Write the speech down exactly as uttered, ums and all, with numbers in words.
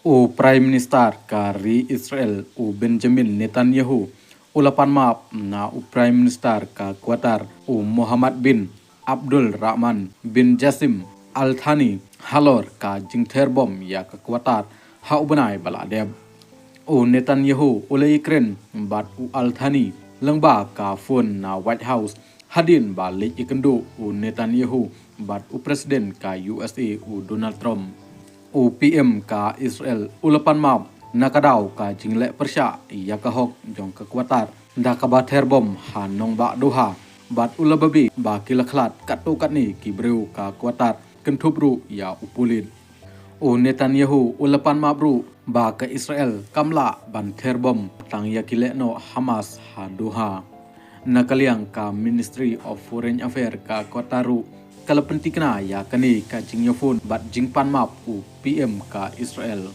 U Prime Minister ka ri Israel u Benjamin Netanyahu u la pan map na u Prime Minister ka Qatar u Mohammed bin Abdul Rahman bin Jassim Al Thani halor ka jingther bom ïa ka Qatar ha u bnai ba la dep. U Netanyahu u la ïakren bad u Al Thani lyngba ka phone na White House hadien ba leit ïakynduh u Netanyahu bad u President ka U S A u Donald Trump. U P M ka Israel u la pan map na ka daw ka jingleh pyrshah ïa ka hok jong ka Qatar da kaba ther bom ha nongbah Doha bad u la babe ba ki la khlad katto katne ki briew ka Qatar kynthup ruh ïa u pulit. U Netanyahu u la pan map ruh ba ka Israel kam lah ban ther bom tang ïa ki lehnoh Hamas ha Doha. Na ka liang ka Ministry of Foreign Affairs ka Qatar ruh ka la pyntikna ïa kane ka jingïaphone bad jingpan map u P M ka Israel.